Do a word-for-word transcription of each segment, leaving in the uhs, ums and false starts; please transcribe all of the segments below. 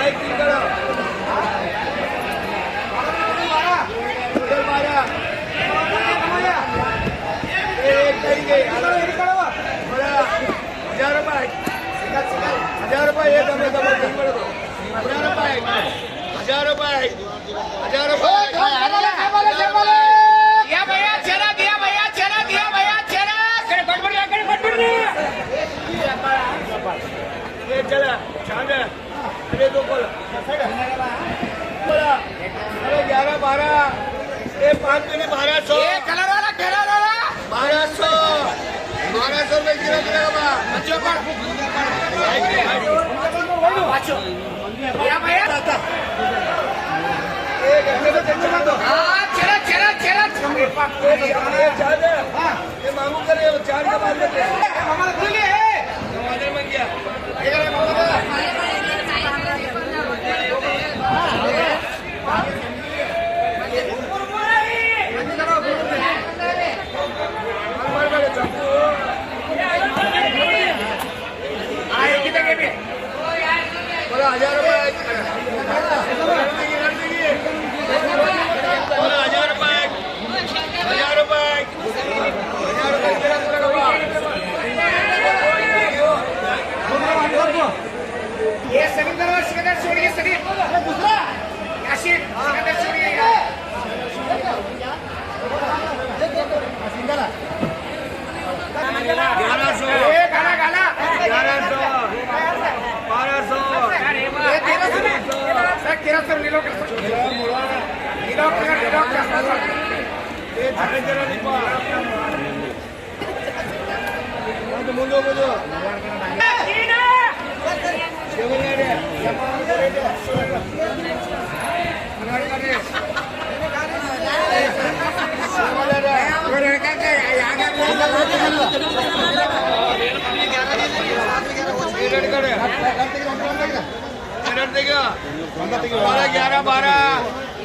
ہزار روپے، ہزار روپے، ایک ہمیں دبا دیں، ہزار روپے، ہزار روپے، ہزار روپے۔ دیا بھیا، چلا، دیا بھیا، چلا، دیا بھیا، چلا۔ یہ چلا، چاند ہے۔ ارے دو بولا۔ بولا۔ ارے گیارہ، بارہ۔ اے پانچ میں نے بارہ سو۔ اے کلر والا، کلر والا۔ بارہ سو۔ بارہ سو روپے کلو ملے گا با۔ بچوں پر۔ بچوں۔ یا بھیا۔ اے گھر میں تو ٹینشن مت دو۔ ہاں، چلا، چلا، چلا۔ اے چاند ہے۔ ہاں۔ یہ ماموں کا نہیں، وہ چاند کا بات ہے۔ ماما بولیے۔ بولا، ہزار روپے۔ بولا، ہزار روپے۔ ہزار روپے۔ یہ سلیم کرو، سکندر چھوڑیے، سلیم۔ یاسین، سکندر چھوڑیے۔ گیارہ سو۔ اے، گالا، گالا۔ گیارہ سو۔ بارہ سو۔ اے، تیرہ سو۔ سر، تیرہ سو، نیلو کا۔ نیلو کا، نیلو کا۔ اے، جھاڑے جرا نہیں پا۔ گیارہ، بارہ۔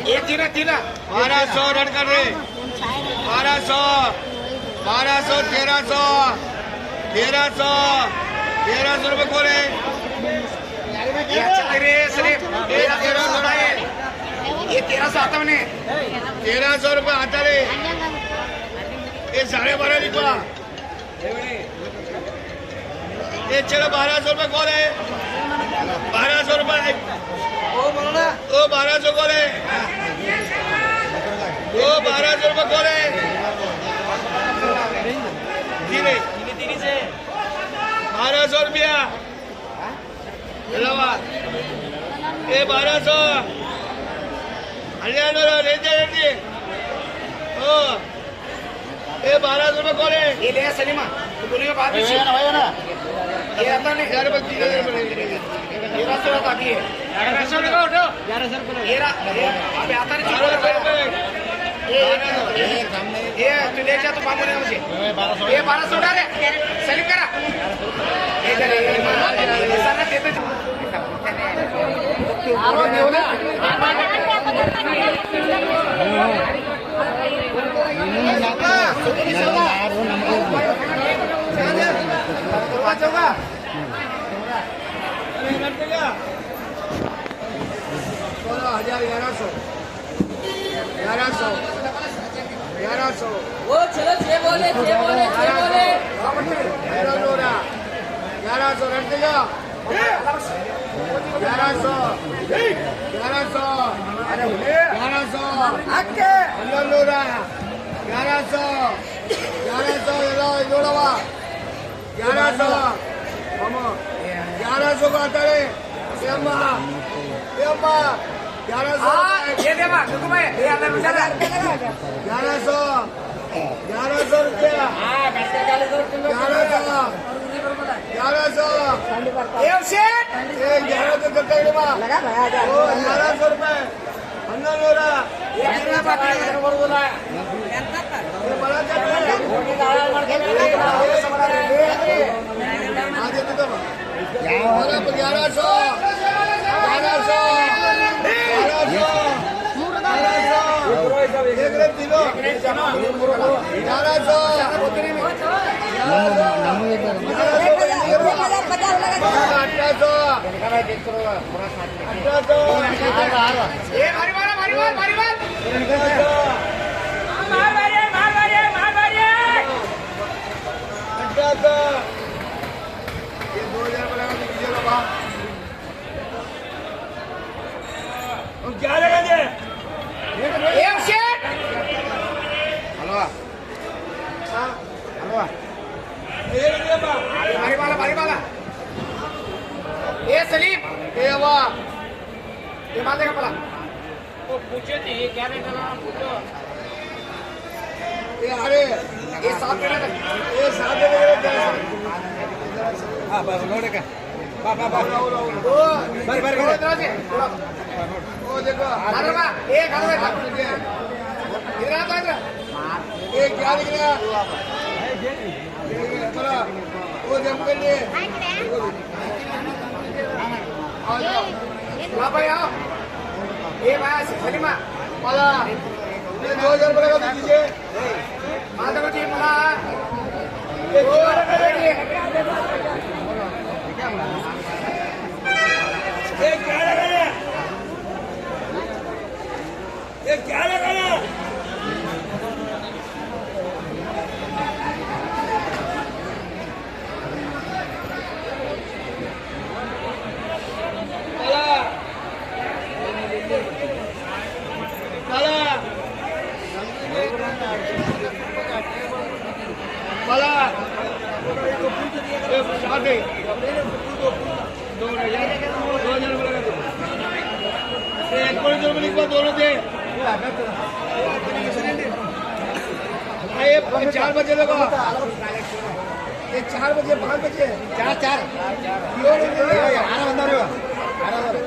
یہ تیرہ، تیرہ۔ بارہ سو رن کر رہے۔ بارہ سو، بارہ سو، تیرہ سو، تیرہ سو، تیرہ سو روپے کون ہے؟ یہ اچھا تیرے سلیم، یہ تیرہ سو آتا ہے۔ یہ تیرہ سو آتا ہے۔ تیرہ سو روپے آتا ہے۔ یہ ساڑھے بارہ لکھوا۔ یہ چلو، بارہ سو روپے کون ہے؟ بارہ سو روپے۔ او، بارہ سو کون ہے؟ او، بارہ سو روپے کون ہے؟ جی نہیں۔ بارہ سو روپیہ۔ علاوہ۔ اے بارہ سو۔ ہریانہ والا رینجر ہے جی۔ او۔ اے بارہ سو روپے کون ہے؟ یہ لے سلیمہ۔ تو بولیے بات بھی اے، سن۔ نا، بھائی، نا۔ یہ آتا نہیں۔ یار، بس تین ہزار روپے۔ یہ رہا سو آتا بھی ہے۔ گیارہ سو روپے اٹھو۔ گیارہ سو روپے۔ یہ رہا، یہ ابھی آتا نہیں۔ بارہ سو روپے۔ یہ، یہ، یہ تو لے جا، تو بابو نے مجھے۔ یہ بارہ سو ڈالے۔ سلیم کرا۔ یہ چلے، یہ سارا دیتے۔ سولہ ہزار گیارہ سو۔ گیارہ سو۔ گیارہ سو۔ وہ چلو، چھ بولے، چھ بولے، چھ بولے۔ گیارہ سو رکھ دے گا۔ گیارہ سو، گیارہ سو، گیارہ سو، ہنو لورا، گیارہ سو، گیارہ سو، یہ لو، یہ لوڑا وا، گیارہ سو، گیارہ سو کو آتا رے، اے اماں، اے اماں، گیارہ سو، آ، یہ دے ماں، حکم ہے، یہ اندر میں چلا۔ گیارہ سو، گیارہ سو روپیہ۔ گیارہ سو۔ گیارہ سو۔ اے، گیارہ سو کر دے ماں۔ او، گیارہ سو روپے۔ ہنو لورا۔ یہ بڑا چل رہا ہے۔ آ جاتے تو ماں۔ گیارہ سو، گیارہ سو، گیارہ سو، گیارہ سو، ایک رے تینوں، گیارہ سو، گیارہ سو، اٹھارہ سو۔ اے، بھاری مارا، بھاری مار، بھاری مار۔ مار مارے، مار مارے، مار مارے۔ اے، دو ہزار بلا کے دیجیے بابا۔ ہم کیا لگا دے؟ اے، شیٹ۔ ہلو۔ ہاں۔ ہلو۔ اے، بھاری مارا، بھاری مارا۔ اے، سلیم۔ اے، واہ۔ اے، مار دے گا پلا۔ وہ پوچھے تھے، یہ کیا ریٹ ہے نا؟ پوچھو۔ اے، ارے، اے، سات دے رہے تھے۔ اے، سات دے رہے تھے۔ ہاں، بس، نوڑے کا۔ با، با، با۔ وہ، بر، بر، بر۔ ادھر آ جائے۔ وہ دیکھو۔ ادھر با، اے، ادھر با۔ ادھر آ، ادھر۔ اے، کیا لکھ رہا؟ آ جاؤ۔ بابا، آؤ۔ اے بھائی، سلیمہ۔ والا۔ یہ دو ہزار روپے کا دیجیے۔ مادھو جی، بولا۔ یہ کیا لگا ہے؟ یہ کیا لگا ہے؟ چار بجے لگا۔ یہ چار بجے، پانچ بجے۔ چار، چار۔ یہ آرہ بندہ رہے ہو۔ آرہ بندہ۔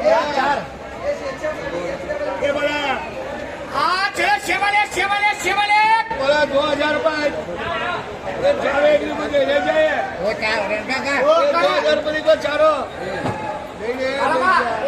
چار، چار۔ یہ بڑا۔ ہاں، چلو، شیوالے، شیوالے، شیوالے۔ بولا، دو ہزار روپے۔ یہ چار ایک روپے دے، لے جائے۔ وہ چار، رنگا کا؟ وہ دو ہزار روپے کو چاروں۔ نہیں، نہیں، نہیں۔